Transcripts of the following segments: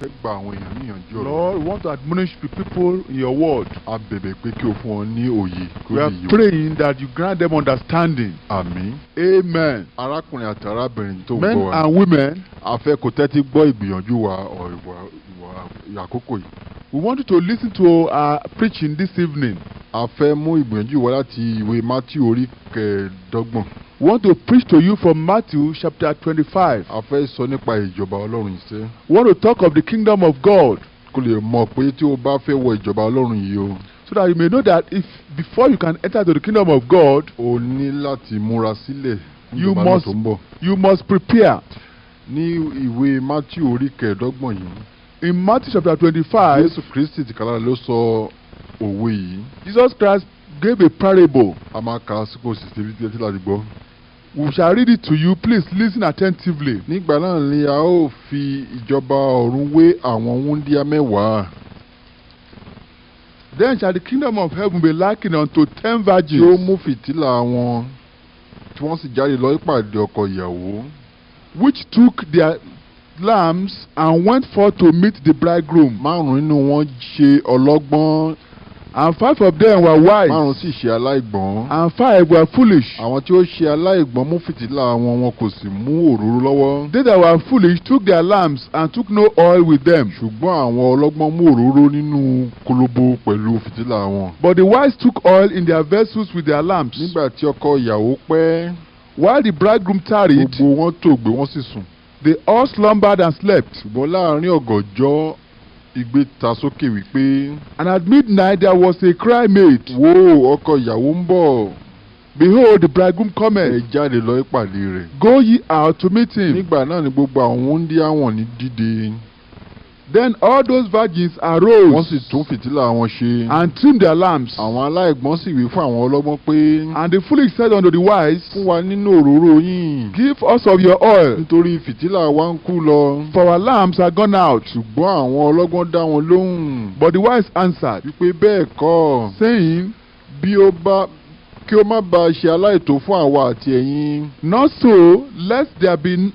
Fẹ́ gba àwọn èèyàn níyànjú ọ̀rọ̀. Lord, we want to admonish the people in your word. A bẹ̀bẹ̀ pé kí o fún wọn ní òye kí We ó are lè yé wọn. Praying that you grant them understanding. Àmín. Amen. Arákùnrin àti arábìnrin tó ń Men gbọ́ wa. And women, A fẹ́ kó tẹ́tí gbọ́ ìgbìyànjú wa ọ̀ ìwà ìwà àkókò yìí. We want you to listen to our preaching this evening. A fẹ́ mú ìgbìyànjú wa láti ìwé Mátíù orí 25. We want to preach to you from Matthew chapter 25. A fẹ́ sọ nípa ìjọba Ọlọ́run yìí sẹ́. We want to talk of the kingdom of God, Kó lè mọ̀ pé tí o bá fẹ́ wọ ìjọba Ọlọ́run yìí o, so that you may know that if before you can enter to the kingdom of God, o ní láti múra sílẹ̀ fún You ìjọba náà tó ń bọ̀. You must prepare. Ní ìwé Mátíù orí 25 yìí, In Matthew chapter 25, Jésù Kristi tìkára ló sọ òwe yìí. Jesus Christ gave a parable. A máa kà á sí kò sì síbi tí láti gbọ́. We shall read it to you. Please listen attentively. Nígbà náà ni a ó fi ìjọba ọ̀run wé àwọn wúńdíá 10 Then shall the kingdom of heaven be likened unto 10 tí ó virgins, mú fìtílà wọn tí wọ́n sì jáde lọ ìpàdé ọkọ ìyàwó. Which took their lamps and went forth to meet the bridegroom. Márùn nínú wọn ṣe ọlọ́gbọ́n, And five of them were wise, 5 sì ṣe aláìgbọ́n. And five were foolish. Àwọn tí ó ṣe aláìgbọ́n mú fìtílà wọn, wọn kò sì mú òróró lọ́wọ́. They that were foolish took their lamps and took no oil with them. Ṣùgbọ́n àwọn ọlọ́gbọ́n mú òróró nínú kólóbó pẹ̀lú fìtílà wọn. But the wise took oil in their vessels with their lamps. Nígbà tí ọkọ ìyàwó pẹ́, While the bridegroom tarried, gbogbo wọn tòògbé, wọ́n sì sùn. They all slumbered and slept. Ṣùgbọ́n láàrin ọ̀gànjọ́ igbe ta sókè wípé, And at midnight there was a cry made, "Wò ó, ọkọ ìyàwó ń bọ̀." "Behold, the bridegroom Ẹ cometh. jáde lọ ìpàdé rẹ̀." Go ye out to meet him." Nígbà náà ni gbogbo àwọn wúńdíá wọ̀nyí dìde. Then all those virgins arose Wọ́n sì tún fìtílà wọn ṣe. And trimmed their lamps. Àwọn aláìgbọ́n sì wí fún àwọn ọlọ́gbọ́n pé, And the foolish said unto the wise, "Fún wa nínú òróró yín, "Give us of your oil, nítorí fìtílà wa ń kú lọ." for our lamps are gone out." Ṣùgbọ́n àwọn ọlọ́gbọ́n dá wọn lóhùn But the wise answered, wípé, "Bẹ́ẹ̀ kọ́, saying, bí ó bá kí ó má bàa ṣe aláìtó fún àwa àti ẹ̀yin. "Not so, lest there be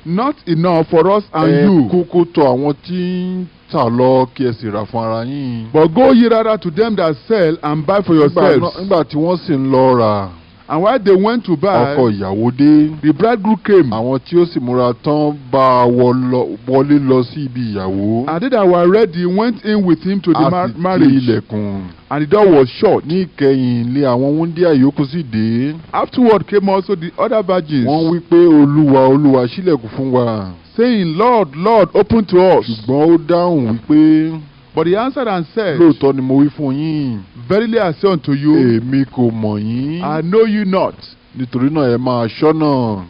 not enough for us and Ẹ you. kúkú tọ̀ àwọn tí ń tà lọ kí ẹ sì rà fún ara yín." But go ye rather to them that sell and buy for yourselves." Nígbà tí wọ́n sì ń lọ rà, And while they went to buy, ọkọ ìyàwó dé. The bridegroom came. Àwọn tí ó sì múra tán bá a wọlé lọ sí ibi ìyàwó. And they that were ready went in with him to the A sì ti marriage. ilẹ̀kùn. And the door was shut. Ní ìkẹyìn lé àwọn wúńdíá yòókù sì dé. Afterward came also the other virgins, Wọ́n wí pé, "Olúwa, Olúwa, ṣílẹ̀kùn fún wa." saying, "Lord, Lord, open to us." Ṣùgbọ́n ó dáhùn wípé, But he answered and said, "Lóòótọ́ ni mo wí fún yín, "Verily I say unto you, èmi kò mọ̀ yín." I know you not." Nítorí náà ẹ máa ṣọ́nà,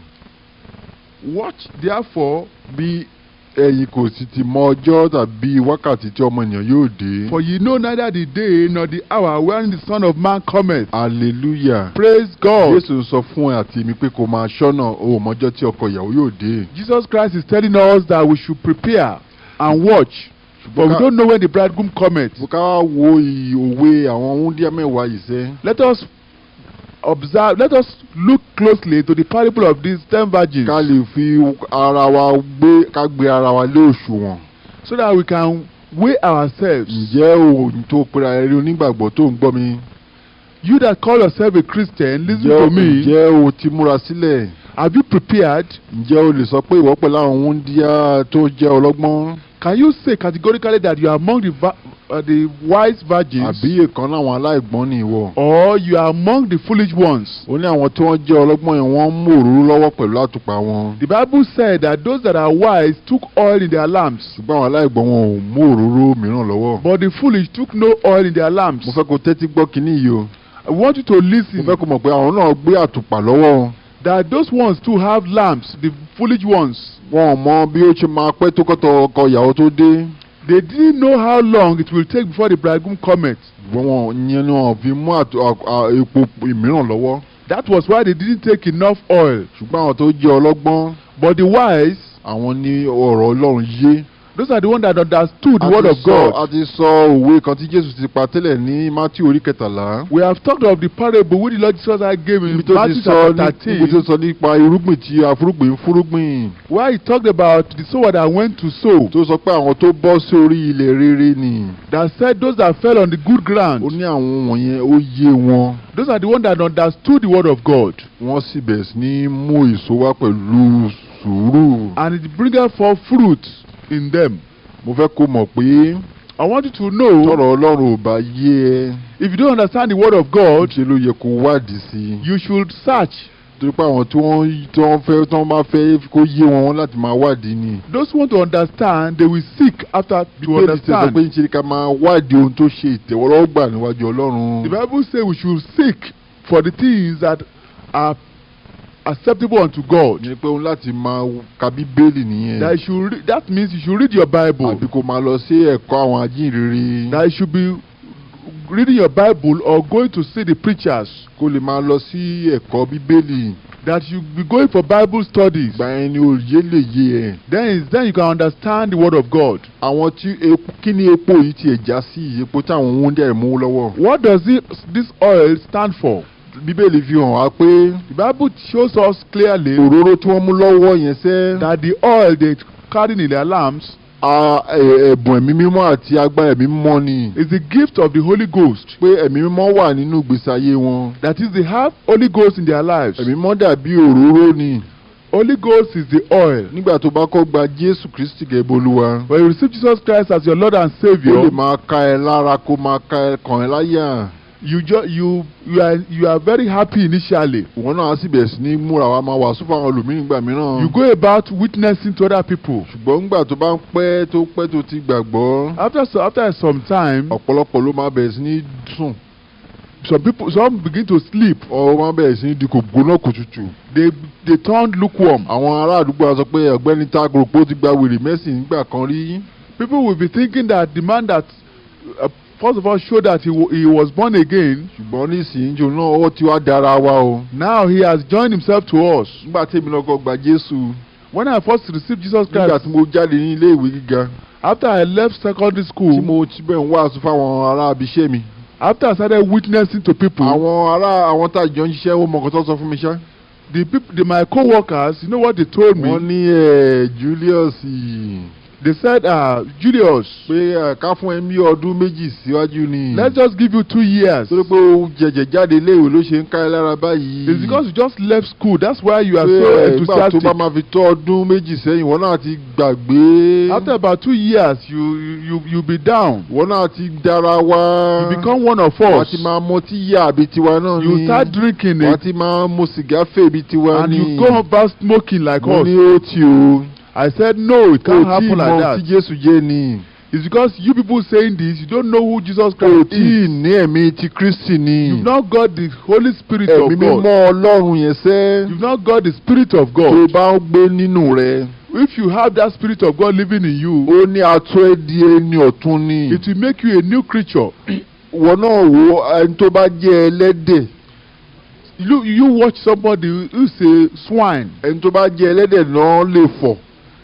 Watch therefore, bí ẹ̀yin kò sì ti mọ ọjọ́ tàbí wákàtí tí Ọmọ ènìyàn yóò dé. For ye know neither the day nor the hour wherein the Son of Man cometh. Hallelujah. Praise God. Jésù ń sọ fún ẹ àti èmi pé kó máa ṣọ́nà, o ò mọjọ́ tí ọkọ ìyàwó yóò dé. Jesus Christ is telling us that we should prepare and watch, for we don't know when the bridegroom cometh. Ká wá wo òwe àwọn wúńdíá 10 yìí sẹ́. Let us observe, let us look closely to the parable of these 10 virgins, Ká lè fi ara wa gbé ká gbé ara wa lé òṣùwọ̀n. So that we can weigh ourselves. Ǹjẹ́ o tó pera ẹ ní onígbàgbọ́ tó ń gbọ́ mi, You that call yourself a Christian, listen to me. Ǹjẹ́ o ti múra sílẹ̀? Have you prepared? Ǹjẹ́ o lè sọ pé ìwọ pẹ̀lú àwọn wúńdíá tó jẹ́ ọlọ́gbọ́n? Can you say categorically that you are among the wise virgins, Àbí ìkan láwọn aláìgbọ́n ni ìwọ? Or you are among the foolish ones? Ó ní àwọn tí wọ́n jẹ́ ọlọ́gbọ́n yẹn, wọ́n mú òróró lọ́wọ́ pẹ̀lú àtùpà wọn. The Bible said that those that are wise took oil in their lamps, Ṣùgbọ́n àwọn aláìgbọ́n, wọn ò mú òróró mìíràn lọ́wọ́. But the foolish took no oil in their lamps. Mo fẹ́ kó tẹ́tí gbọ́ kínní yìí o. I want you to listen Mo fẹ́ kó mọ̀ pé àwọn náà gbé àtùpà lọ́wọ́. That those ones too have lamps, the foolish ones. Wọn ò mọ bí ó ṣe máa pẹ́ tó kọ́tọ̀ ọkọ ìyàwó tó dé. They didn't know how long it will take before the bridegroom cometh. Ṣùgbọ́n wọn yẹn ni wọn fi mú epo mìíràn lọ́wọ́. That was why they didn't take enough oil. Ṣùgbọ́n àwọn tó jẹ́ ọlọ́gbọ́n, But the wise, àwọn ní ọ̀rọ̀ Ọlọ́run yé. Those are the ones that understood the A word ti of God. A ti sọ òwe kan tí Jésù ti pa tẹ́lẹ̀ ní Mátíù orí 13. We have talked of the parable which the Lord Jesus Christ gave in Níbi tó ti Matthew sọ chapter níbi tó 13, sọ nípa irúgbìn tí afúrúgbìn ń fúrúgbìn. Where he talked about the sower that went to sow, Tó sọ pé àwọn tó bọ́ sí orí ilẹ̀ rere ni. That said those that fell on the good ground, Ó ní àwọn wọ̀nyẹn ó yé wọn. Those are the ones that understood the word of God. Wọ́n sì bẹ̀rẹ̀ sí ní mú èso wá pẹ̀lú sùúrù. And it bringeth forth fruit in them. Mo fẹ́ kó mọ̀ pé I want you to know, tọ́rọ̀ Ọlọ́run ò bá yé ẹ, if you don't understand the word of God, ṣe ló yẹ kó wádìí sí i. you should search. Torí pé àwọn tí wọ́n bá fẹ́ kó yé wọn, wọ́n láti máa wádìí ni. Those who want to understand, they will seek after to Bíbélì ti sọ understand. pé ń ṣe ká máa wádìí ohun tó ṣe ìtẹ́wọ́gbà níwájú Ọlọ́run. The Bible says we should seek for the things that are acceptable unto God. Ní pé òun láti máa ka Bíbélì nìyẹn. That means you should read your Bible. Àbí kó máa lọ sí ẹ̀kọ́ àwọn ajíhìnrere. That you should be reading your Bible or going to see the preachers. Kó lè máa lọ sí ẹ̀kọ́ Bíbélì. That you be going for Bible studies. Ìgbà yẹn ni òye lè yé ẹ. Then you can understand the word of God. Àwọn tí epo, kí ni epo yìí tiẹ̀ já sí, epo táwọn wúndíá mú lọ́wọ́? What does this oil stand for? Bíbélì fi hàn wá pé The Bible shows us clearly òróró tí wọ́n mú lọ́wọ́ yẹn sẹ́, that the oil they carry in their lamps ẹ̀bùn ẹ̀mí mímọ́ àti agbára ẹ̀mí mímọ́ ni. is the gift of the Holy Ghost. Pé ẹ̀mí mímọ́ wà nínú ìgbésí ayé wọn. That is, they have Holy Ghost in their lives. Ẹ̀mí mímọ́ dàbí òróró ni. Holy Ghost is the oil. Nígbà tó bá kọ́ gba Jésù Kristi gẹ́gẹ́ bí Olúwa, When you receive Jesus Christ as your Lord and ó lè Savior, máa ka ẹ lára, kó máa ka ẹ kàn ẹ́ láyà. you ju you you are you are very happy initially. Ìwọ náà á sì bẹ̀rẹ̀ sí ní múra wa máa wàásù fún àwọn ẹlòmíràn nígbà mìíràn. You go about witnessing to other people. Ṣùgbọ́n nígbà tó bá ń pẹ́ tó pẹ́ tó ti gbàgbọ́, After some time, ọ̀pọ̀lọpọ̀ ló máa bẹ̀rẹ̀ sí ní sùn. some people, some begin to sleep. Ọ máa bẹ̀rẹ̀ sí ní di kò gbóná kò tutù. They turn lukewarm. Àwọn ará àdúgbò á sọ pé ọ̀gbẹ́ni tá rò pé ó ti gba wèrè mẹ́sìn nígbà kan rí. People will be thinking that the man that first of all showed that he was born again, Ṣùgbọ́n nísìnyí jò náà ó ti wá dára wa o. now he has joined himself to us. Nígbà tí èmi náà kọ́ gba Jésù, When I first received Jesus nígbà Christ, tí mo jáde ní ilé ìwé gíga, after I left secondary tí school, mo ti bẹ̀ ń wàásù fáwọn ará abiṣẹ́ mi, after I started witnessing to people, àwọn ará àwọn tá a jọ ń ṣiṣẹ́, ó mọ nǹkan tó sọ fún mi ṣá. the people, my co-workers, you know what they told me? Wọ́n ní ẹ̀ Julius, They said, "Julius, pé ẹ̀, ká fún ẹ ní ọdún 2 síwájú ni. let's just give you 2 years. Torí pé ó jẹjẹ jáde iléèwé ló ṣe ń ká ẹ lára báyìí. It's because you just left school. That's why you are Pé so ẹ̀, ìgbà tó enthusiastic. bá máa fi tó ọdún 2 sẹ́yìn, ìwọ náà ti gbàgbé. After about 2 years, you be down. Ìwọ náà ti dára wá. You become one of Wàá us. ti máa mọtí yá àbí tiwa náà ni. You start drinking Wàá it ti máa mu sìgá fè bí tiwa and ni. you go about smoking like Mo us." ní ó ti o. I said, "No, it can't Kò tí happen mọ like that. tí Jésù jẹ́ ni. It's because you people saying this, you don't know who Jesus Kò Christ tí is. ì ní ẹ̀mí ti Kristi ni. You've not got the Holy Spirit of Ẹ̀mí God. mímọ́ Ọlọ́run yẹn sẹ́. You've not got the Spirit of Tó God. bá ń gbé nínú rẹ, If you have that Spirit of God living in you, ó ní atọ́ ẹ di ẹni ọ̀tun ni. it will make you a new creature. Ìwọ náà wo ẹni tó bá jẹ́ ẹlẹ́dẹ̀. You watch somebody who say swine, Ẹni tó bá jẹ́ ẹlẹ́dẹ̀ náà lè fọ̀.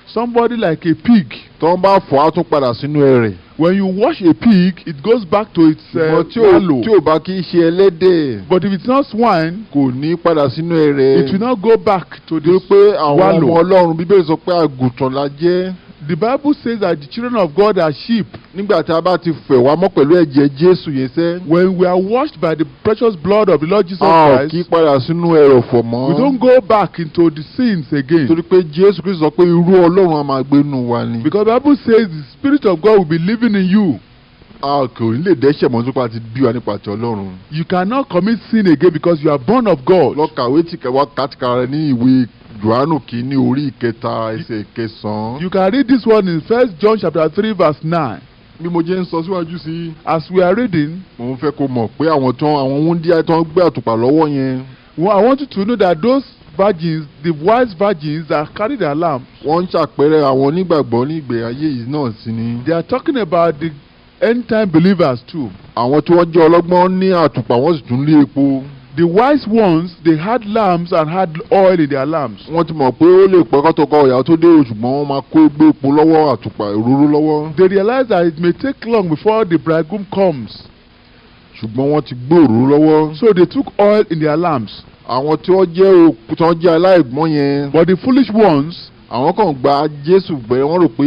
Somebody like a pig. Tó ń bá fọ̀, á tún padà sínú ẹrẹ̀. When you wash a pig, it goes back to its Ṣùgbọ́n wallow. tí ò bá kí í ṣe ẹlẹ́dẹ̀, But if it's not swine, kò ní padà sínú ẹrẹ̀. it will not go back to Torí the pé àwọn wallow. ọmọ Ọlọ́run, Bíbélì sọ pé àgùntàn la jẹ́. The Bible says that the children of God are sheep. Nígbà tí a bá ti fẹ̀ wá mọ́ pẹ̀lú ẹ̀jẹ̀ Jésù yẹn sẹ́, When we are washed by the precious blood of the Lord Jesus a ò kí Christ, padà sínú ẹrọ̀fọ̀ mọ́. we don't go back into the sins again. Torí pé Jésù Kristi sọ pé irú Ọlọ́run á máa gbé nínú wa ni. Because the Bible says the Spirit of God will be living in you. A kò ní lè dẹ́ṣẹ̀ mọ́ nípa ti bí wa nípa ti Ọlọ́run. You cannot commit sin again because you are born of God. Lọ kàwé tí wá kàtìkà rẹ ní ìwé Jòhánù kìíní orí 3 ẹsẹ̀ 9. You can read this one in First John chapter 3 verse 9. Bí mo jẹ́ ń sọ síwájú sí i, As we are reading, mo ń fẹ́ kó mọ̀ pé àwọn wúndíá tó ń gbé àtùpà lọ́wọ́ yẹn, well, I want you to know that those virgins, the wise virgins that carry their lamp, wọ́n ń ṣàpẹẹrẹ àwọn onígbàgbọ́ ní ìgbé ayé yìí náà sí ni. they are talking about the end time believers too. Àwọn tí wọ́n jẹ́ ọlọ́gbọ́n ní àtùpà, wọ́n sì tún ní epo. The wise ones, they had lamps and had oil in their lamps. Wọ́n ti mọ̀ pé ó lè pẹ́ kó ọkọ ìyàwó tó dé o, ṣùgbọ́n wọ́n máa kó gbé epo lọ́wọ́, àtùpà òróró lọ́wọ́. They realized that it may take long before the bridegroom comes. Ṣùgbọ́n wọ́n ti gbé òróró lọ́wọ́. So they took oil in their lamps. Àwọn tí wọ́n jẹ́ òkú tí wọ́n jẹ́ aláìgbọ́n yẹn, But the foolish ones, àwọn kan gba Jésù gbẹ́, wọ́n rò pé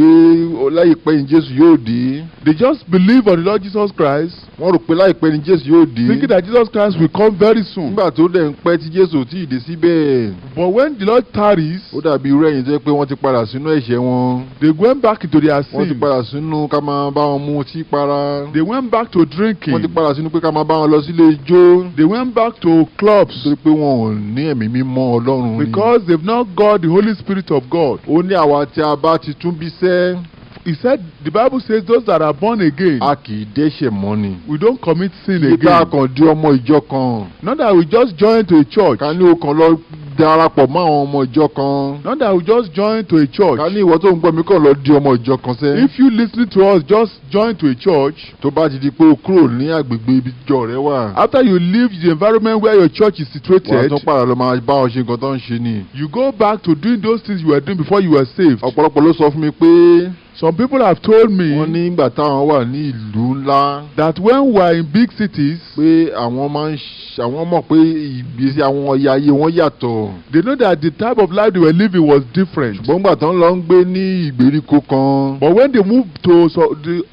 láìpẹ́ ni Jésù yóò dé. They just believe on the Lord Jesus Christ, Wọ́n rò pé láìpẹ́ ni Jésù yóò dé. Thinking that Jesus Christ will come very soon. Nígbà tó dẹ̀ ń pẹ́ tí Jésù ò tí ì dé síbẹ̀, But when the Lord tarries, ó dàbí irú ẹ̀yin tó jẹ́ pé wọ́n ti padà sínú ẹ̀ṣẹ̀ wọn. They went back into their Wọ́n ti sin. Padà sínú ká máa bá wọn mu ọtí para. They went back to Wọ́n ti drinking. Padà sínú pé ká máa bá wọn lọ sílé ijó. They went back to clubs Nítorí pé wọn ò ní ẹ̀mí mímọ́ Ọlọ́run ni. Because they've not got the Holy Spirit of God. Ó ní àwa tí a bá ti tún bí sẹ́, He said, the Bible says, those that are born again, a kì í dẹ́ṣẹ̀ mọ́ ni. We don't commit sin Nígbà again. kan di ọmọ ìjọ kan. Not that we just join to a church. Ká ní o kàn lọ darapọ̀ mọ́ àwọn ọmọ ìjọ kan. Not that we just join to a church. Ká ní ìwọ tó ń gbọ́ mi kàn lọ di ọmọ ìjọ kan sẹ́. If you listen to us, just join to a church. Tó bá ti di pé o kúrò ní àgbègbè ibi ìjọ rẹ wà, After you leave the environment where your church is wàá situated, tún padà lọ máa bá wọn ṣe nǹkan tó ń ṣe ni. You go back to doing those things you were doing before you were saved. Ọ̀pọ̀lọpọ̀ ló sọ fún mi pé Some people have told me wọ́n ní ìgbà táwọn wà ní ìlú ńlá that when we are in big cities, pé àwọn máa ń àwọn mọ̀ pé ìgbésí àwọn ọ̀yà ayé wọn yàtọ̀. They know that the type of life they were living was different. Ṣùgbọ́n ìgbà tán lọ ń gbé ní ìgbèríko kan, But when they moved to the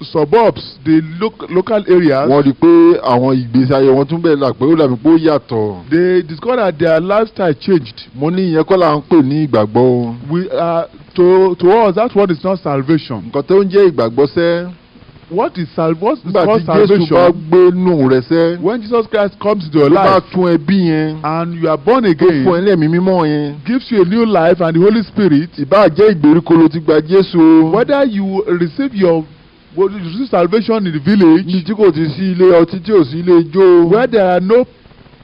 suburbs, the local areas, wọ́n rí i pé àwọn ìgbésí ayé wọn tún bẹ̀rẹ̀ là pé ó dàbí pé ó yàtọ̀. They discovered that their lifestyle changed. Mo ní ìyẹn kọ́ là ń pè ní ìgbàgbọ́ o. We to us, that one is not salvation. Nǹkan tó ń jẹ́ ìgbàgbọ́ sẹ́, What is nígbà called tí Jésù bá salvation? gbé nù rẹ sẹ́, When Jesus Christ comes into your tó bá life tún ẹ bí yẹn, and you are born tó again, fún ẹ ní ẹ̀mí mímọ́ yẹn, gives you a new life and the Holy Spirit, ìbáà jẹ́ ìgbèríko ló ti gba Jésù o. Whether you receive your well, you receive salvation in the village, Níbi tí kò ti sí ilé ọtí, tí ò sí ilé ijó, where there are no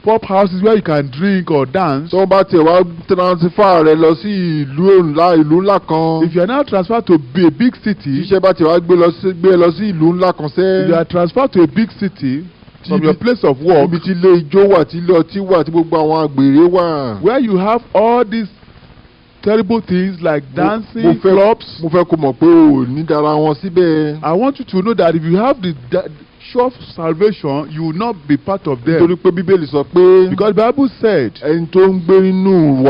pop houses where you can drink or dance, tó bá tiẹ̀ wá transfer rẹ lọ sí ìlú ńlá kan, if you are now transferred to be a big city, tíṣẹ́ bá tiẹ̀ wá gbé lọ sí ìlú ńlá kan sẹ́, if you are transferred to a big city from your place of work, níbi tí ilé ijó wà, tí ilé ọtí wà, tí gbogbo àwọn àgbèrè wà, where you have all these terrible things like dancing, clubs, mo fẹ́ kó mọ̀ pé o ò ní dára wọn síbẹ̀. I want you to know that if you have the sure salvation, you will not be part of them. Nítorí pé Bíbélì sọ pé Because the Bible said, ẹni tó ń gbé nínú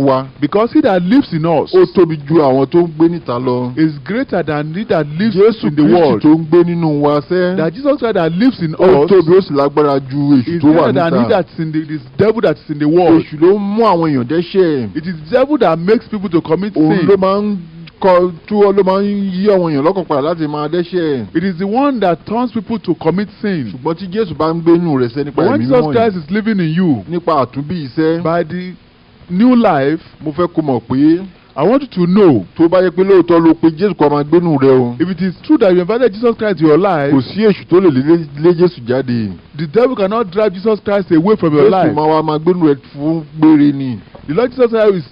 wa, because he that lives in us ó tóbi ju àwọn tó ń gbé níta lọ. Is greater than he that lives Jésù in the Kristi world. tó ń gbé nínú wa sẹ́, That Jesus Christ that lives in ó us tóbi, ó sì lágbára ju èṣù is tó wà greater than he níta. that's in the this devil that is in the world. Èṣù ló ń mú àwọn èèyàn dẹ́ṣẹ̀. It is the devil that makes people to commit Òun sin. ló máa ń kọ tú ló máa ń yí àwọn èèyàn lọ́kàn padà láti máa dẹ́ṣẹ̀. It is the one that turns people to commit sin. Ṣùgbọ́n tí Jésù bá ń gbé inú rẹ̀ sẹ́ nípa But when ẹ̀mí Jesus mímọ́ yìí, Christ is living in you nípa àtúnbí iṣẹ́, by the new life, mo fẹ́ kó mọ̀ pé I want you to know, tó bá yẹ pé lóòótọ́ ló pe Jésù kó máa gbénú rẹ o, if it is true that you invited Jesus Christ to your life, kò sí èṣù tó lè lé Jésù jáde. The devil cannot drive Jesus Christ away from your Jésù life. máa wá máa gbénú rẹ fún gbére ni. The Lord Jesus Christ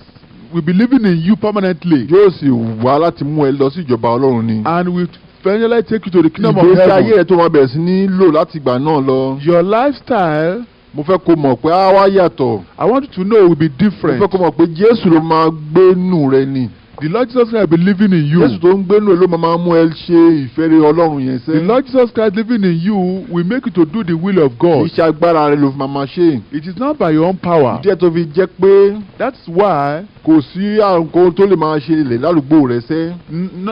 will be living in you permanently Yóò sì wá láti mú ẹ lọ sí ìjọba Ọlọ́run ni. And will finally take you to the kingdom of Ìgbésí ayé heaven. rẹ tó máa bẹ̀rẹ̀ sí ní lò láti ìgbà náà lọ, Your lifestyle, mo fẹ́ kó mọ̀ pé á wá yàtọ̀. I want you to know, will be Mo different. fẹ́ kó mọ̀ pé Jésù ló máa gbénú rẹ ni. The Lord Jesus Christ will be living in you. Jésù tó ń gbénú rẹ ló máa mú ẹ ṣe ìfẹ́ rere Ọlọ́run yẹn The sẹ́. Lord Jesus Christ living in you will make you to do the will of God. Iṣẹ́ agbára rẹ ló fi máa ṣe. It is not by your own power. Díẹ̀ tó fi jẹ́ pé That's why kò sí àrùn kan tó lè máa ṣe ilẹ̀ ládùúgbò rẹ sẹ́.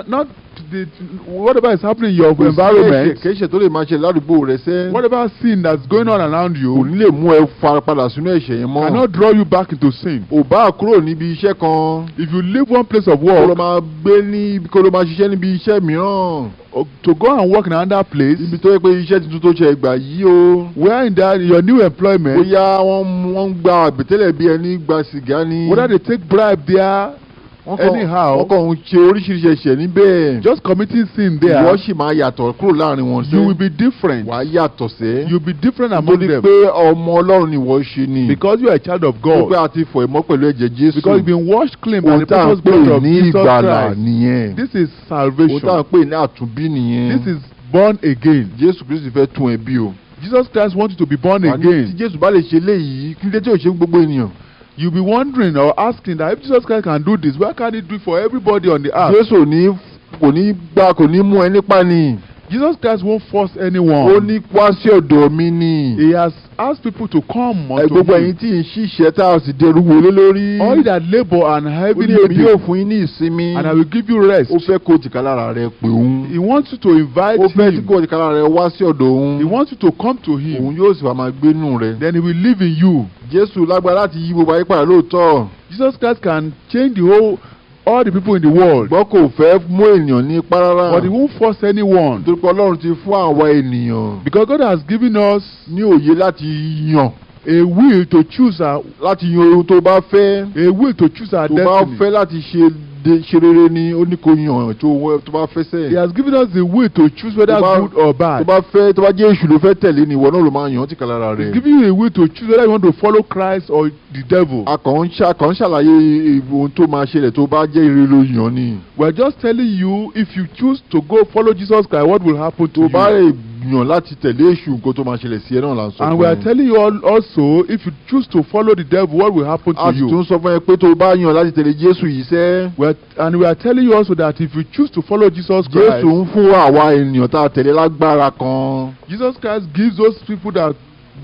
Not the whatever is happening in your Kò sí environment, ẹ̀ṣẹ̀ tó lè máa ṣe ládùúgbò rẹ sẹ́, whatever sin that's going on around kò you ní lè mú ẹ fara padà sínú ẹ̀ṣẹ̀ yẹn mọ́. Cannot draw you back into sin. Ò bá kúrò níbi iṣẹ́ kan, If you leave one place of kó lọ work máa gbé ní kó lọ máa ṣiṣẹ́ níbi iṣẹ́ mìíràn, or to go and work in another place, ibi tó yẹ pé iṣẹ́ tuntun tó ṣe gbà yìí o, where in that your new employment, bóyá wọ́n ń gba àbẹ̀tẹ́lẹ̀ bí ẹni gba sìgá ni, whether they take bribe there, anyhow, wọ́n kàn ń ṣe oríṣiríṣi ẹ̀ṣẹ̀ níbẹ̀, just committing sin there, ìwọ sì máa yàtọ̀ kúrò láàrin wọn you will sẹ́. Be different. Wàá yàtọ̀ sẹ́. You'll be different among Nítorí them pé ọmọ Ọlọ́run ni ìwọ ṣe ni. Because you are a child of God. Pé a ti fọ̀ ẹ́ mọ́ pẹ̀lú ẹ̀jẹ̀ Jésù. Because you've been washed clean by Ohun the tá à ń precious pè blood of ní Jesus ìgbàlà Christ. nìyẹn. This is Ohun tá à salvation. ń pè ní àtúnbí nìyẹn. This is born again. Jésù Kristi fẹ́ tún ẹ bí o. Jesus Christ wants you to be born Wà ní tí again. Jésù bá lè ṣe léyìí, kí ló dé tí ò ṣe fún gbogbo ènìyàn? You'll be wondering or asking that if Jesus Christ can do this, why can't he do it for everybody on the earth? Jésù ò ní kò ní gbà kò ní mú ẹ nípa ni. Jesus Christ won't force anyone. Ó ní wá sí ọ̀dọ̀ mi ni. He has asked people to come Ẹ unto gbogbo him. ẹ̀yin tí ń ṣiṣẹ́ tá a sì dẹrù wọlé lórí. All you that labor and Ó heavy ní èmi yóò laden, fún yín ní ìsinmi. and I will give you rest. Ó fẹ́ kó tìkálára rẹ pè òun. He wants you to invite Ó fẹ́ tí him. kó tìkálára rẹ wá sí ọ̀dọ̀ òun. He wants you to come to him. Òun yóò sì wá máa gbénú rẹ. Then he will live in you. Jésù lágbára láti yí gbogbo ayé padà lóòótọ́. Jesus Christ can change the whole, all the people in the world, Ṣùgbọ́n kò fẹ́ mú ènìyàn ní ipá rárá. but he won't force anyone. Nítorí pé Ọlọ́run ti fún àwa ènìyàn Because God has given us ní òye láti yàn. a will to choose our Láti yan ohun tó bá fẹ́. a will to choose our Tó bá destiny. fẹ́ láti ṣe rere ni ó ní kó yàn tó bá fẹ́ sẹ́. He has given us the will to choose whether good or bad. Tó bá fẹ́ tó bá jẹ́ èṣù ló fẹ́ tẹ̀lé ni ìwọ náà ló máa yàn án tìkálára He's rẹ̀. giving you a will to choose whether you want to follow Christ or the devil. A kàn ń ṣàlàyé ohun tó máa ṣẹlẹ̀ tó bá jẹ́ ire ló yàn ni. We're just telling you, if you choose to go follow Jesus Christ, what will happen to Tó bá you. lè yàn láti tẹ̀lé èṣù, nǹkan tó máa ṣẹlẹ̀ sí ẹ náà là ń sọ And we fún are ẹ. telling you all also, if you choose to follow the devil, what will happen A to sì you. tún sọ fún ẹ pé tó bá yàn láti tẹ̀lé Jésù yìí sẹ́. And we are telling you also that if you choose to follow Jesus Christ, Jésù ń fún àwa ènìyàn tá a tẹ̀lé lágbára kan. Jesus Christ gives those people that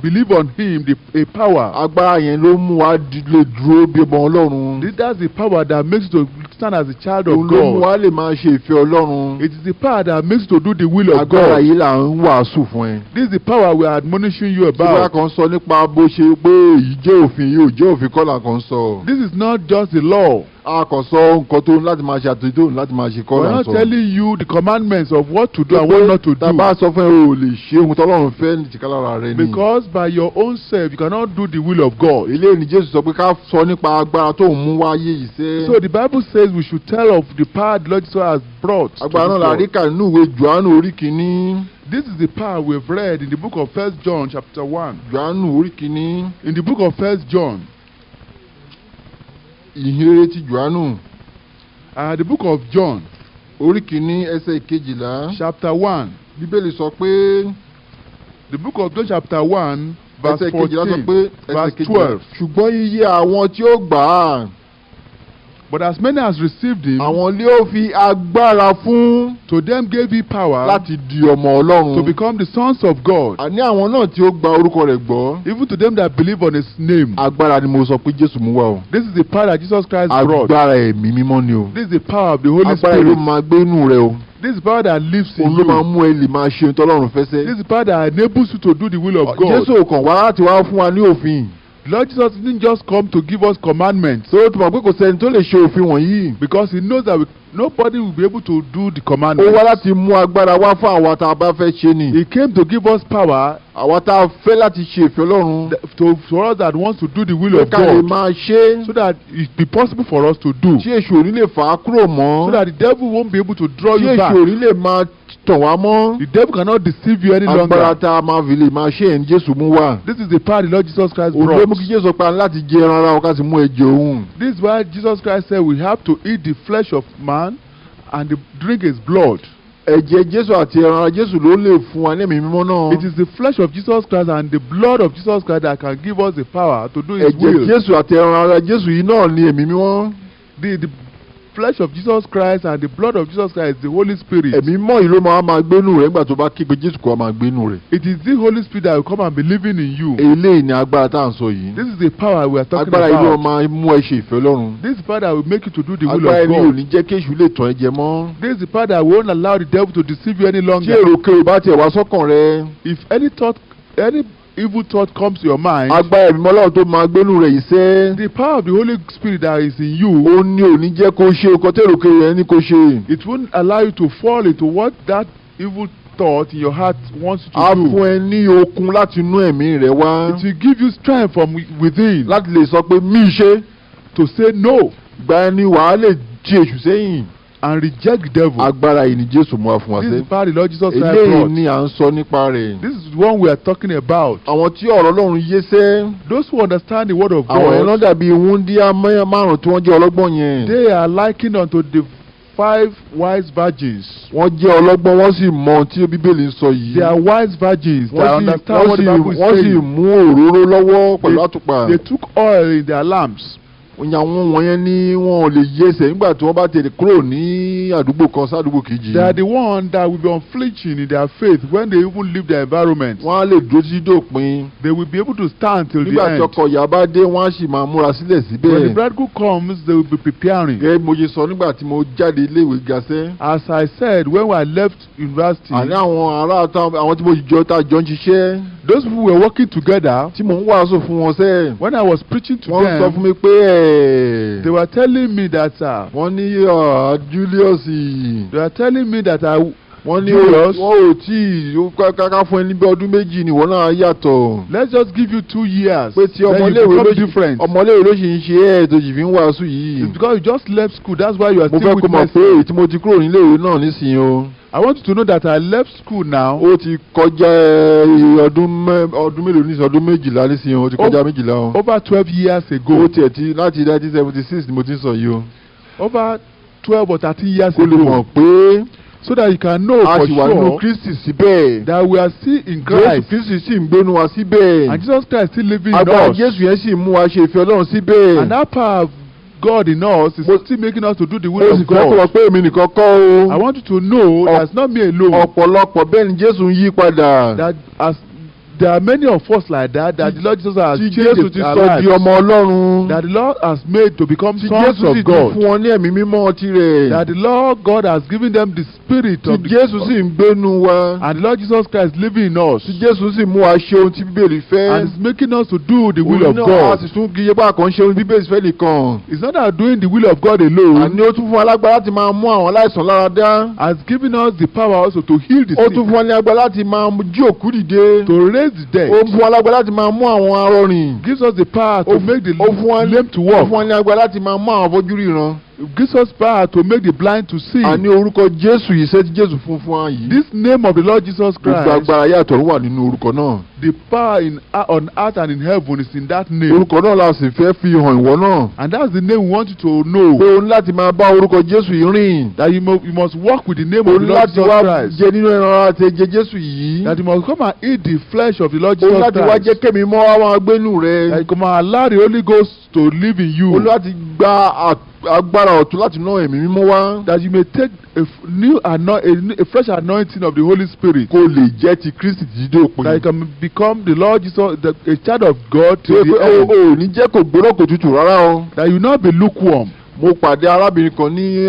believe on him a power. Agbára yẹn ló mú wa lè dúró bí ọmọ Ọlọ́run. That's the power that makes you to stand as a child of Òun ló mú God. wa lè máa ṣe ìfẹ́ Ọlọ́run. It is the power that makes you to do the will of Agbára God. yìí là ń wàásù fún ẹ. This is the power we are admonishing you Tí wọ́n about. kàn sọ nípa bó ṣe pé èyí jẹ́ òfin yìí ò jẹ́ òfin kọ́ là kàn sọ. This is not just the law. A kàn sọ nǹkan tó ń láti máa ṣe àti tó ń láti máa ṣe kọ́ We're là ń not sọ. telling you the commandments of what to do and what not to Tá a do. bá sọ fún ẹ o lè ṣe ohun tọ́lọ́run fẹ́ ní tìkálára rẹ ni. Because by your own self, you cannot do the will of God. Eléyìí ni Jésù sọ pé ká sọ nípa agbára tó ń mú wáyé yìí sẹ́. So the Bible says we should tell of the power the Lord Jesus has brought to Agbára náà this la world. rí kà nínú ìwé Jòhánù orí kìíní. This is the power we've read in the book of First John chapter 1. Jòhánù orí kìíní. In the book of First John, Ìhìnrere ti Jòhánù the book of John, orí kìíní ẹsẹ̀ 12. chapter 1. Bíbélì sọ pé The book of John chapter 1, verse ẹsẹ̀ 12 sọ 14, pé ẹsẹ̀ verse 12. 12. Ṣùgbọ́n iye àwọn tí ó gbà á, But as many as received him, àwọn lé ó fi agbára fún to them gave he power láti di ọmọ Ọlọ́run. to become the sons of God, Àní àwọn náà tí ó gba orúkọ rẹ̀ gbọ́. even to them that believe on his name. Agbára ni mo sọ pé Jésù mú wá o. This is the power that Jesus Christ brought. Agbára ẹ̀mí mímọ́ ni o. This is the power of the Holy Agbára yìí ló Spirit. máa gbé inú rẹ o. This is the power that lives in Òun ló máa you. mú ẹ lè máa ṣe ohun tọ́lọ́run fẹ́ sẹ́. This is the power that enables you to do the will of God. Jésù kàn wá láti wá fún wa ní òfin. Lord Jesus didn't just come to give us commandments, Tó tó mọ̀ pé kò sẹ́ni tó lè ṣe òfin wọ̀nyí. because he knows that nobody will be able to do the Ó commandments. wá láti mú agbára wá fún àwa tá a bá fẹ́ ṣe ni. He came to give us power Àwa tá a fẹ́ láti ṣe ìfẹ́ Ọlọ́run. to us that wants to do the will Pé of ká lè God, máa ṣe é. so that it be possible for us to do, Tí èṣù ò ní lè fà á kúrò mọ́. so that the devil won't be able to draw Tí you èṣù back. ò ní lè máa tàn wá mọ́. The devil cannot deceive you any Agbára longer. tá a máa fi lè máa ṣe ẹ̀ ní Jésù mú wá. This is the power the Lord Jesus Christ Òun ló brought. mú kí Jésù pa láti jẹ ẹran ara wọn ká sì mú ẹ̀jẹ̀ òun. This is why Jesus Christ said we have to eat the flesh of man and drink his blood. Ẹ̀jẹ̀ Jésù àti ẹran ara Jésù ló lè fún wa ní ẹ̀mí mímọ́ náà. It is the flesh of Jesus Christ and the blood of Jesus Christ that can give us the power to do his Ẹ̀jẹ̀ will. Jésù àti ẹran ara Jésù yìí náà ní ẹ̀mí mímọ́. The flesh of Jesus Christ and the blood of Jesus Christ is the Holy Spirit. Ẹ̀mí mímọ́ yìí ló máa máa gbénú rẹ̀ nígbà tó bá kígbe Jésù kó máa gbénú rẹ̀. It is the Holy Spirit that will come and be living in you. Eléyìí ni agbára tá à ń sọ yìí. This is the power we are talking Agbára yìí ló about. máa mú ẹ ṣe ìfẹ́ Ọlọ́run. This is the power that will make you to do the will Agbára of yìí ò God. ní jẹ́ kí èṣù lè tàn ẹ́ jẹ mọ́. This is the power that won't allow the devil to deceive you any Tí longer. èròkèrò bá tiẹ̀ wá sọ́kàn rẹ, If any thought, any evil thought comes to your mind, agbára ẹ̀mí Ọlọ́run tó máa gbénú rẹ̀ yìí sẹ́, the power of the Holy Spirit that is in you, ó ní ò ní jẹ́ kó ṣe nǹkan tí èròkèrò yẹn ní kó ṣe. it won't allow you to fall into what that evil thought in your heart wants you Á to do. fún ẹ ní okun láti inú ẹ̀mí rẹ wá It will give you strength from within láti lè sọ pé mí ṣe. to say no Gba ẹni wàá lè ti èṣù sẹ́yìn. and reject the devil. Agbára yìí ni Jésù mú wá fún wa This is sẹ́. the power the Lord Jesus Christ Eléyìí brought. ni à ń sọ nípa rẹ̀. This is one we are talking about. Àwọn tí ọ̀rọ̀ Ọlọ́run yé sẹ́, Those who understand the word of àwọn yẹn God, ló dàbí wúndíá márùn tí wọ́n jẹ́ ọlọ́gbọ́n yẹn. they are likened unto the Five wise virgins. Wọ́n jẹ́ ọlọ́gbọ́n, wọ́n sì mọ ohun tí Bíbélì ń sọ yìí. They are wise virgins that understand Wọ́n what sì the Bible is wọ́n sì saying. mú òróró lọ́wọ́ pẹ̀lú àtùpà. They took oil in their lamps. Àwọn wọ̀nyẹn ni wọn ò lè yẹsẹ̀ nígbà tí wọ́n bá tètè kúrò ní àdúgbò kan sádùúgbò kejì. They are the one that will be unflinching in their faith when they even leave their environment. Wọ́n á lè dúró títí dópin. They will be able to stand till the Nígbà tí end. ọkọ ìyàwó bá dé, wọ́n á sì máa múra sílẹ̀ síbẹ̀. When the bridegroom comes, they will be preparing. Gẹ́gẹ́ bí mo ṣe sọ nígbà tí mo jáde iléèwé gíga. As I said, when I left university, Àní àwọn ará àwọn tí mo jọ tá a jọ ń ṣiṣẹ́, those people were working together. tí mò ń wàásù fún wọn sẹ́, When I was preaching to wọ́n sọ them, fún mi pé ẹ̀ they were telling me that, wọ́n ní Julius, they were telling me that I, wọ́n ní Julius, wọ́n ò tí ì káká fún ẹ ní bí ọdún 2 ni ìwọ náà yàtọ̀. Let's just give you 2 years. Pé tí Then you ọmọléèwé become ló different. ọmọléèwé ló sì ń ṣe ẹ́ tó sì fi ń wàásù yìí. It's because you just left school. That's why you are Mo still fẹ́ kó mọ̀ pé witnessing. èyí tí mo ti kúrò níléèwé náà nísìnyí o, I want you to know that I left school now. Ó ti kọjá ọdún mélòó nísìnyí? Ọdún 12 nísìnyí o, ó ti kọjá 12 o. Over 12 years ago. Ó tiẹ̀ ti láti 1976 ni mo ti ń sọ yìí o. Over 12 or 13 years Kó lè ago. mọ̀ pé So that you can know a for sì wà nínú sure Kristi síbẹ̀. that we are still in Jésù Christ. Kristi sì ń gbénu wa síbẹ̀. And Jesus Christ still living in Agbára us. Jésù yẹn sì mú wa ṣe ìfẹ́ Ọlọ́run síbẹ̀. And that power of God in us is still making us to do the Mo will sì of fẹ́ kó God. mọ̀ pé èmi nìkan kọ́ o. I want you to know that it's not me alone. Ọ̀pọ̀lọpọ̀ bẹ́ẹ̀ ni Jésù ń yí padà. That as there are many of us like that, that the Lord Jesus has Tí changed Jésù ti our sọ di lives. ọmọ Ọlọ́run. That the Lord has made to become Tí sons Jésù sì of ti God. fún wọn ní ẹ̀mí mímọ́ tirẹ̀. That the Lord God has given them the spirit Tí of the Jésù sì ń gbénu wa. And the Lord Jesus Christ living in us. Tí Jésù sì mú wa ṣe ohun tí Bíbélì fẹ́. And is making us to do the will Òun of náà a God. sì tún kì í ṣe pé a kàn ń ṣe ohun tí Bíbélì fẹ́ nìkan. It's not that doing the will of God alone. Àní ó tún fún wa lágbára láti máa mú àwọn aláìsàn lára dá. Has given us the power also to heal the Ó sick. tún fún wa ní agbára láti máa jí òkú dìde. To raise the dead. Ó fún wa lágbára láti máa mú àwọn arọ rìn. Gives us the power to make the Ó fún wa lame to Ó walk. fún wa ní agbára láti máa mú àwọn afọ́jú ríran. It gives us power to make the blind to see. Àní orúkọ Jésù yìí ṣé tí Jésù fún wa yìí, This name of the Lord Jesus gbogbo Christ, agbára ayé àtọ̀run wà nínú orúkọ náà. the power in on earth and in heaven is in that name. Orúkọ náà la sì fẹ́ fi hàn ìwọ náà. And that's the name we want you to know. Pé o ní láti máa bá orúkọ Jésù yìí rìn. That you must walk with the name O of the ní Lord láti Jesus wá Christ. jẹ nínú ẹran ara àti ẹ̀jẹ̀ Jésù yìí. That you must come and eat the flesh of the Lord O ní Jesus láti wá Christ. jẹ́ kẹ́mìí mímọ́ wá máa gbénú rẹ. That you come and allow the Holy Ghost to live in you. O ní láti gba agbára ọ̀tun láti inú ẹ̀mí mímọ́ wá. That you may take a f- new anoint, a, new- a fresh anointing of the Holy Spirit. Kó lè jẹ́ ti Kristi títí dé òpin. That you can become the Lord Jesus, a child of God Tí o till the pé o end. ò ní jẹ́ kò gbóná kò tutù rárá o. That you will not be lukewarm. Mo pàdé arábìnrin kan ní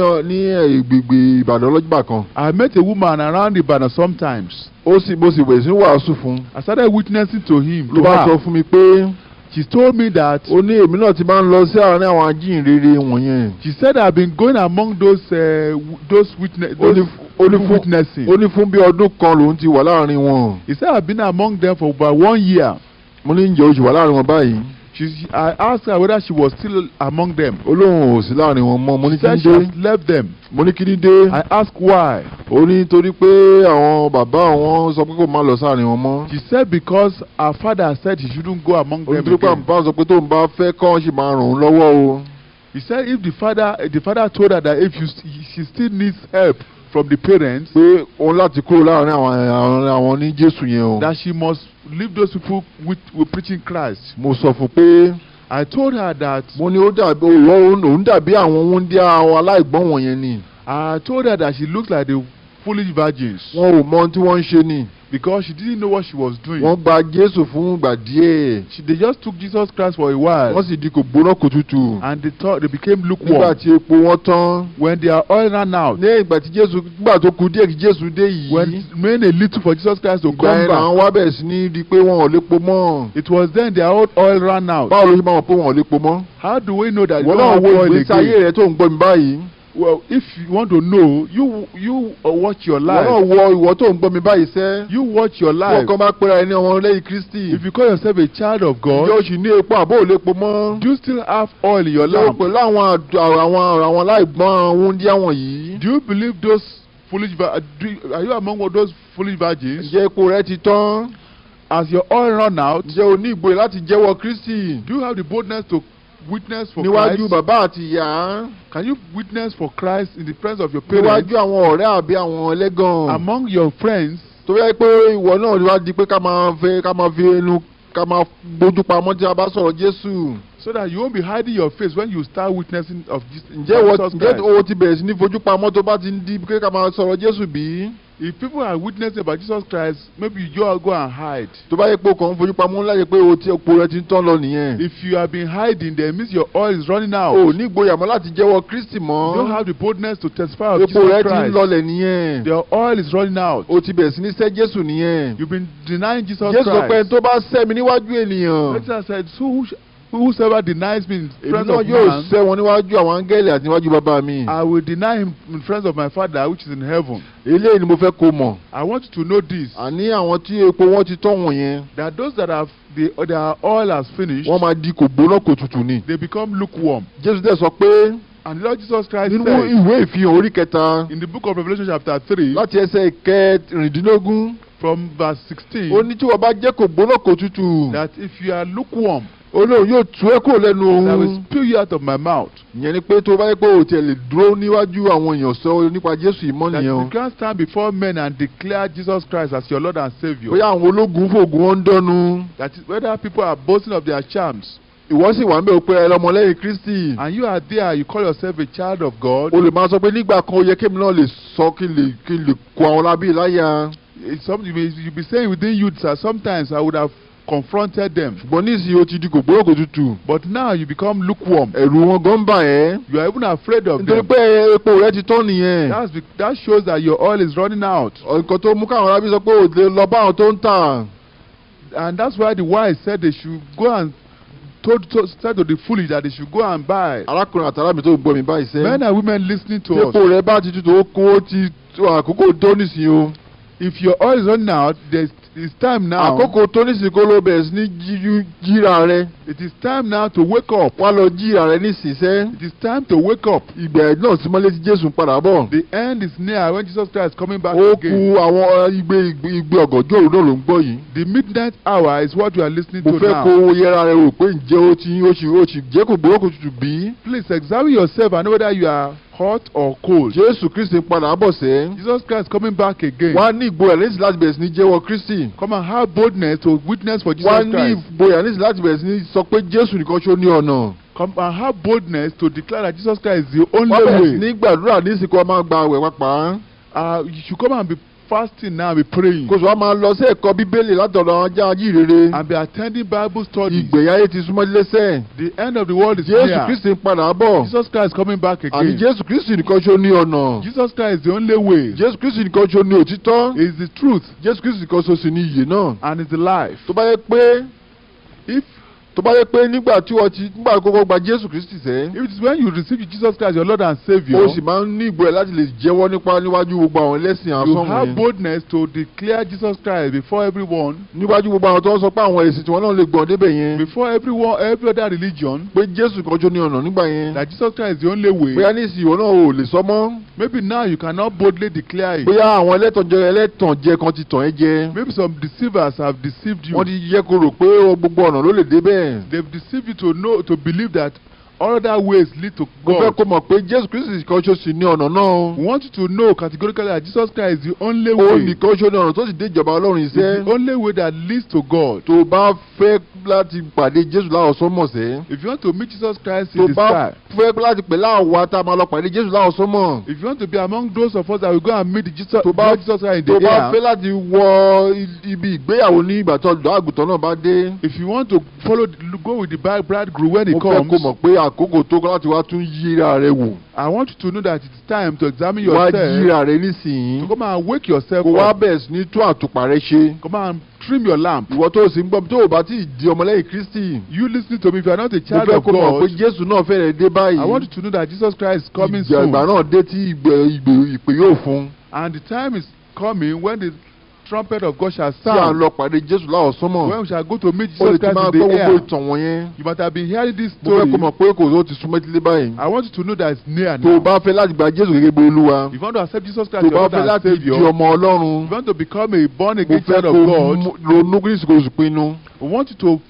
ìgbègbè Ìbàdàn lọ́jọ́ kan. I met a woman around Ibadan sometimes. Ó sì mo sì bẹ̀rẹ̀ sí wàásù fún. I started witnessing to him. Ló To bá sọ her. fún mi pé She told me that ó ní èmi náà ti máa ń lọ sí àárín àwọn ajíhìnrere wọ̀nyẹn. She said, "I've been going among those witness Ó ní those ó ní people fún witnessing." Ó ní fún bí ọdún kan lòun ti wà láàrin wọn. He said, "I've been among them for about one year." Mo ní ǹjẹ́ o ṣì wà láàrin wọn báyìí? I asked her whether she was still among them. Ó lóun ò sí láàrin wọn mọ́. Mo ní She kí said ní she dé? has left them. Mo ní kí ní dé? I asked why. Ó ní torí pé àwọn bàbá àwọn sọ pé kó má lọ sáàrin wọn mọ́. She said because her father said she shouldn't go among Ó ní them torí pé àwọn again. bàbá sọ pé tóun bá fẹ́ kọ́ ṣì máa ràn òun lọ́wọ́ o. He said if the father the father told her that if you, she still needs help from the parents, Pé òun láti kúrò láàrin àwọn ní Jésù yẹn o. that she must leave those people with preaching Christ. Mo sọ fún pé I told her that mo ní ó dàbí òun dàbí àwọn wúndíá àwọn aláìgbọ́n wọ̀nyẹn ni. I told her that she looked like the foolish virgins Wọn ò mọ ohun tí wọ́n ń ṣe ni. because she didn't know what she was doing. Wọ́n gba Jésù fún ìgbà díẹ̀. They just took Jesus Christ for a while Wọ́n sì di kò gbóná kò tutù. and they thought they became Nígbà lukewarm. tí epo wọn tán. When their oil ran out, Ní ìgbà tí Jésù nígbà tó kù díẹ̀ kí Jésù dé yìí, when it remained a little for Jesus Christ to ìgbà come yẹn back, làwọn wá bẹ̀rẹ̀ sí ní di pé wọn ò lépo mọ́. it was then their own oil ran out. Báwo ló ṣe máa mọ̀ pé wọn ò lépo mọ́? How do we know that you Ìwọ don't náà have wo oil ìgbésí ayé again? rẹ tó ń gbọ́ mi báyìí. Well, if you want to know, you watch your Ìwọ life. náà wo ìwọ tó ń gbọ́ mi báyìí sẹ́. You watch your Wọ́n life. kàn bá pera ẹni ọmọ lẹ́yìn Kristi. If you call yourself a child of God, Ǹjẹ́ o sì ní epo àbó ò lépo mọ́? do you still have oil in your Ǹjẹ́ o lamp? pẹ̀lú àwọn aláìgbọ́n wúndíá wọ̀nyí? Do you believe those foolish? Are you among those foolish virgins? Ǹjẹ́ epo rẹ ti tán? Has your oil run out? Ǹjẹ́ o ní ìgboyà láti jẹ́wọ́ Kristi? Do you have the boldness to witness for Níwájú Christ? bàbá àti ìyá? Can you witness for Christ in the presence of your parents? Níwájú àwọn ọ̀rẹ́ àbí àwọn ẹlẹ́gàn? Among your friends? Tó yẹ pé ìwọ náà wá di pé ká máa fi ẹnu ká máa gbójú pamọ́ tí a bá sọ̀rọ̀ Jésù. So that you won't be hiding your face when you start witnessing of Jesus, Ǹjẹ́ ìwọ Jesus ǹjẹ́ Christ. o ti bẹ̀rẹ̀ sí ní fojú pamọ́ tó bá ti ń di pé ká máa sọ̀rọ̀ Jésù bí? If people are witnessing about Jesus Christ, maybe you all go and hide. Tó bá yẹ pé o kàn ń fojú pamọ́ láyé pé o ti epo rẹ ti ń tán lọ nìyẹn. If you have been hiding, then means your oil is running out. O ò ní ìgboyà mọ́ láti jẹ́wọ́ Kristi mọ́. You don't have the boldness to testify of Epo Jesus rẹ ti ń Christ. lọlẹ̀ nìyẹn. Your oil is running out. O ti bẹ̀rẹ̀ sí ní sẹ́ Jésù nìyẹn. You've been denying Jesus Jésù sọ pé ẹni Christ. tó bá sẹ́ mi níwájú ènìyàn, Jesus said, "So whosoever denies me in èmi presence náà of yóò man, sẹ́ wọn níwájú àwọn áńgẹ́lì àti níwájú bàbá mi. I will deny him in presence of my Father which is in heaven." Eléyìí ni mo fẹ́ kó mọ̀. I want you to know this, Àní àwọn tí epo wọn ti tán wọ̀nyẹn, that those that have their oil has finished, wọ́n máa di kò gbóná kò tutù ni. they become lukewarm. Jésù dẹ̀ sọ pé And the Lord Jesus Christ nínú said ìwé ìfihàn orí kẹta in the book of Revelation chapter 3, láti ẹsẹ̀ kẹrìndínlógún, from verse 16, ó ní tí wọ́n bá jẹ́ kò gbóná kò tutù, that if you are lukewarm, ó lóun yóò tú ẹ́ kúrò lẹ́nu I will òun. spew you out of my mouth. Ìyẹn ni pé tó bá yẹ pé o tiẹ̀ lè dúró níwájú àwọn èèyàn sọ nípa Jésù yìí mọ́ That nìyẹn o. you can't stand before men and declare Jesus Christ as your Lord and Savior. Bóyá àwọn ológun fògùn wọn ń dọ́nu. That is, whether people are boasting of their charms, Ìwọ sì wà ń bẹ̀ ó pé ẹ lọ́mọlẹ́yìn Kristi. and you are there, you call yourself a child of God. O lè máa sọ pé nígbà kan ó yẹ kémi náà lè sọ kí n lè kó àwọn lábí láyà. It's something you be saying within you that sometimes I would have confronted them. Ṣùgbọ́n nísìnyí o ti di kò gbóná kò tutù. But now you become lukewarm. Ẹ̀rù wọn gan bà ẹ́. You are even afraid of Nítorí them. pé epo rẹ ti tán nìyẹn. That shows that your oil is running out. Nǹkan tó mú káwọn arábí sọ pé ò lè lọ bá àwọn tó ń tà. And that's why the wise said they should go and told, told said to the foolish that they should go and buy. Arákùnrin àtàrà mi tó ń gbọ́ mi báyìí sẹ́. Men and women listening to us. Epo rẹ bá ti tutù, ó kún ó ti tó àkókò tó nísìnyí o. If your oil is running out, it's time now. Àkókò tó nísìnyí kó ló bẹ̀rẹ̀ sí ní jíra rẹ. It is time now to wake up. Wá lọ jíra rẹ nísinsẹ́. It is time to wake up. Ìgbà náà sì mọ́lé tí Jésù ń padà bọ̀. The end is near when Jesus Christ is coming back Ó again. ku àwọn igbe ọ̀gànjọ́ òru náà ló ń gbọ́ yìí. The midnight hour is what you are listening Mo to fẹ́ now. kó o yẹra rẹ wò pé ǹjẹ́ ó ti jẹ́ kò gbóná kò tutù bí? Please examine yourself and know whether you are hot or cold. Jésù Kristi ń padà bọ̀ sẹ́. Jesus Christ is coming back again. Wá ní ìgboyà nísìnyí láti bẹ̀rẹ̀ sí ní jẹ́wọ́ Kristi. Come and have boldness to witness for Wá Jesus ní Christ. ìgboyà nísìnyí láti bẹ̀rẹ̀ sí ní sọ pé Jésù nìkan ṣó ní ọ̀nà. Come and have boldness to declare that Jesus Christ is the only Wá bẹ̀rẹ̀ sí way. ní gbàdúrà nísìnyí kó o máa gba àwẹ̀ pàápàá. You should come and be fasting now, be praying, Kó o sì wá máa lọ sí ẹ̀kọ́ Bíbélì látọ̀dọ̀ àwọn ajá ajíhìnrere. and be attending Bible studies. Ìgbẹ̀yìn ayé ti súnmọ́ lẹ́sẹ̀. The end of the world is Jésù near. Kristi ń padà bọ̀. Jesus Christ is coming back Àní again. Jésù Kristi nìkan ṣó ní ọ̀nà. Jesus Christ is the only way. Jésù Kristi nìkan ṣó ní òtítọ́. He is the truth Jésù Kristi nìkan ṣo sì ní ìyè náà. and is the life. Tó bá yẹ pé if tó bá yẹ pé nígbà tí wọ́n ti nígbà kọ́kọ́ gba Jésù Kristi sẹ́, If it is when you receive Jesus Christ, your Lord and Savior, o sì máa ń ní ìgboyà láti lè jẹ́wọ́ nípa níwájú gbogbo àwọn ẹlẹ́sìn you asán have wọ̀nyẹn. boldness to declare Jesus Christ before everyone, Níwájú gbogbo àwọn tó ń sọ pé àwọn ẹ̀sìn tiwọn náà lè gbọ̀n débẹ̀ yẹn. before everyone, every other religion, Pé Jésù kan ṣo ní ọ̀nà nígbà yẹn. that Jesus Christ is the only way. Bóyá nísìnyí ìwọ náà ò lè sọ mọ́. Maybe now you cannot boldly declare it. Bóyá àwọn ẹlẹ́tànjẹ kan ti tàn ẹ́ jẹ. Maybe some deceivers have deceived you. Wọ́n ti jẹ́ kó rò pé gbogbo ọ̀nà ló lè débẹ̀. They've deceived you to believe that all other ways lead to Mo fẹ́ God. kó mọ̀ pé Jésù Kristi kan ṣo sì ní ọ̀nà náà. We want you to know categorically that Jesus Christ is the only Ó way. nìkan ṣo ní ọ̀nà tó sì dé ìjọba Ọlọ́run Is iṣẹ́. the only way that leads to God. Tó o bá fẹ́ láti pàdé Jésù láwọsánmọ̀ sẹ́. If you want to meet Jesus Christ Tó in the bá sky, fẹ́ láti pẹ̀lú àwa tá a máa lọ pàdé Jésù láwọsánmọ̀. if you want to be among those of us that will go and meet Jesus, Tó bá Lord Jesus Christ in tó the bá air, fẹ́ láti wọ ibi ìgbéyàwó ní ìgbà tó ọ̀dọ́ àgùntàn náà bá dé. If you want to go with the bridegroom when he Mo fẹ́ kó comes, mọ̀ pé àkókò tó láti wá tún yíra rẹ wò. I want you to know that it's time to examine Wá yourself, yíra rẹ nísìnyí. to come and wake yourself Kó wá up, bẹ̀rẹ̀ sí ní tún àtùpà rẹ ṣe. come and trim your lamp. Ìwọ tó o sì ń gbọ́ mi tó o bá tí ì di ọmọlẹ́yìn Kristi. You listening to me, if you are not a Mo child fẹ́ of kó mọ̀ pé God, Jésù náà fẹ́rẹ̀ dé báyìí. I want you to know that Jesus Christ is coming Ìgbà soon. ìgbà náà dé tí ìgbè ìpè yóò fún. And the time is coming when the trumpet of God shall Tí à ń sound. lọ pàdé Jésù láwọsánmọ̀. When we shall go to meet O lè Jesus ti Christ máa in gbọ́ the gbogbo air. ìtàn wọ̀nyẹn. You might have been hearing this Mo fẹ́ story. kó mọ̀ pé kò tó ti súnmọ́ etílé báyìí. I want you to know that it's near Tó o now. bá fẹ́ láti gba Jésù gẹ́gẹ́ bí Olúwa. If you want to accept Jesus Tó Christ o your bá Lord fẹ́ and láti di Savior, ọmọ Ọlọ́run. if you want to become a born Mo again fẹ́ child of kó God, ronú kí kò sì pinnu. we want you to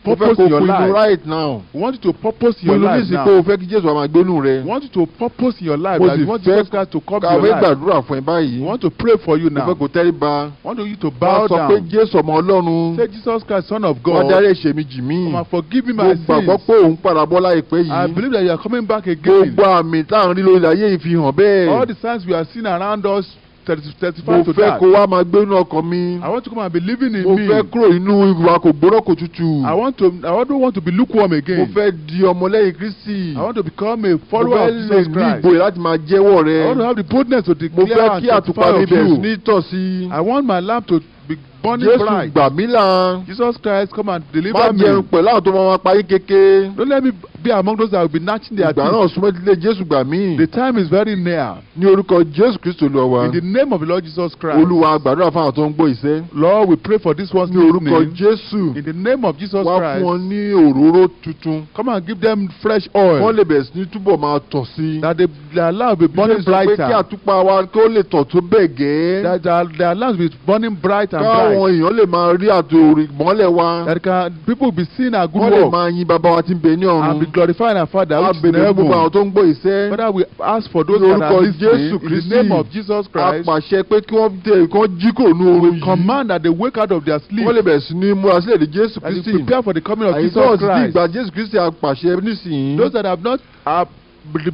Mo fẹ́ purpose kó in your pinnu life. right now. We want you to purpose in your Pinnu life nísìnyí pé now. o fẹ́ kí Jésù wá máa gbénú rẹ. We want you to purpose in your life Mo that sì you want fẹ́ Jesus Christ to come to Kàwé your life. gbàdúrà fún ẹ báyìí. We want to pray for you Mo fẹ́ now. kó tẹríba. We want you to Wá bow sọ pé down. Jésù ọmọ Ọlọ́run. Say, Jesus Christ, Son of Wá God, dárí ẹ̀ṣẹ̀ mi jì mí. come and forgive me Mo my gbàgbọ́ sins. pé òun padà bọ̀ láìpẹ́ I yìí. believe that you are coming back again. Gbogbo àmì tá à ń rí lórí ayé yìí fi hàn All bẹ́ẹ̀. the signs we are seeing around us testify Mo to fẹ́ that. kó wá máa gbénú ọkàn mi. I want to come and be living in Mo me. fẹ́ kúrò nínú ìwà kò gbóná kò tutù. I don't want to be lukewarm Mo again. fẹ́ di ọmọlẹ́yìn Kristi. I want to become a Mo follower fẹ́ of lè Jesus ní Christ. ìgboyà láti máa jẹ́wọ́ rẹ. I want to have the boldness to Mo declare fẹ́ and kí àtùpà testify mi of bẹ̀rẹ̀ sí you. ní tàn sí. I want my lamp to be burning Jésù bright. gbà mí là. Jesus Christ, come and Má deliver jẹun me. pẹ̀lú àwọn tó máa ma payín kéke. Don't let me be among those that will be gnashing their Ìgbà teeth. náà súnmọ́ ilé Jésù gbà mí. The time is very near. Ní orúkọ Jésù Kristi Olúwa wa. In the name of the Lord Jesus Christ. Olúwa gbàdúrà fún àwọn tó ń gbọ́ iṣẹ́. Lord, we pray for this one's Ní orúkọ listening. Jésù. In the name of Jesus Wá fún Christ, wọn ní òróró tuntun. come and give them fresh Wọ́n oil lè bẹ̀rẹ̀ sí ní túbọ̀ máa tọ̀ sí. that their lamp will be burning Bíbélì sọ pé kí brighter. àtùpà wa kí ó lè tọ̀ tó bẹ́ẹ̀ gẹ́. That their lamps will be burning bright and Káwọn bright. èèyàn lè máa rí àtòrí mọ́lẹ̀ wa. That people will be seeing our good Wọ́n lè work máa yin bàbá wa tí ń bẹ ní and be ọ̀run. glorifying our Father A which is in bèbè fún gbogbo heaven. àwọn tó ń gbọ́ iṣẹ́. Father, we ask for those Ní that are orúkọ listening Jésù in the Kristi, name of Jesus A Christ. pàṣẹ pé kí wọ́n tẹ kí wọ́n jí kúrò ní oorun We yìí. command that they wake out of their sleep Wọ́n lè bẹ̀rẹ̀ sí ní múra sílẹ̀ de Jésù and they Kristi. prepare for the coming of Àyè Jesus tó ti Christ. gba Jésù Kristi a pàṣẹ nísìnyí. Those that have not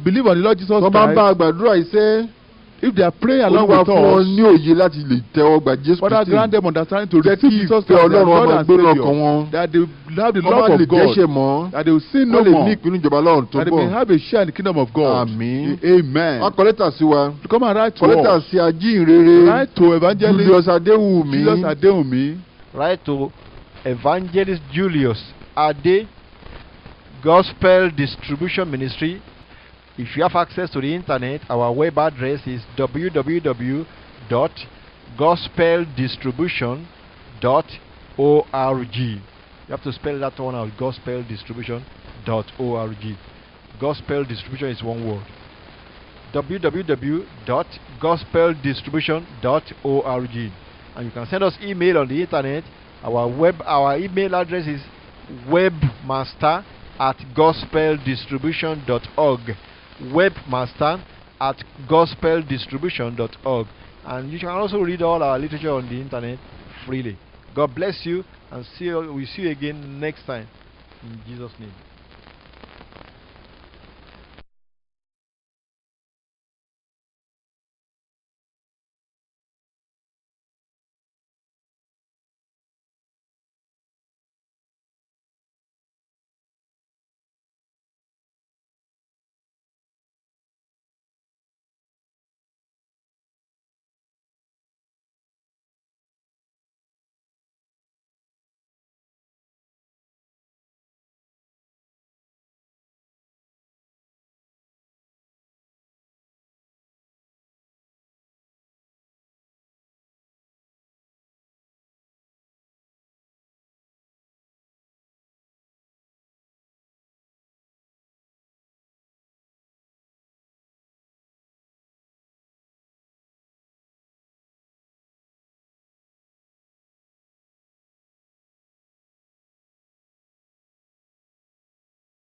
believe on the Lord Jesus Wọ́n bá ń Christ, bá a gbàdúrà iṣẹ́. if they are praying along Olúwa with fún wọn us, ní òye láti lè tẹ́wọ́ gba Jésù Father, Kristi. grant them understanding to Jẹ́ receive kí Jesus ìfẹ́ Christ their Ọlọ́run Lord ọmọ and gbénu Savior. ọkàn wọn. That they will have the Wọ́n má love lè of God. dẹ́ṣẹ̀ mọ́. That they will sin no Wọ́n lè ní more. ìpinnu ìjọba Ọlọ́run tó That they may bọ̀. have a share in the kingdom of God. Àmín. Amen. Wọ́n kọ lẹ́tà sí wa. Come and write to Kọ lẹ́tà us. sí ajíhìnrere. Write to Evangelist Julius Adéwùmí. Julius Adewumi. Write to Evangelist Julius Ade, Gospel Distribution Ministry. If you have access to the internet, our web address is www.gospeldistribution.org. You have to spell that one out, gospeldistribution.org. Gospel distribution is one word. www.gospeldistribution.org. And you can send us email on the internet. Our email address is webmaster@gospeldistribution.org. Webmaster@gospeldistribution.org. And you can also read all our literature on the internet freely. God bless you, and we see you again next time. In Jesus' name.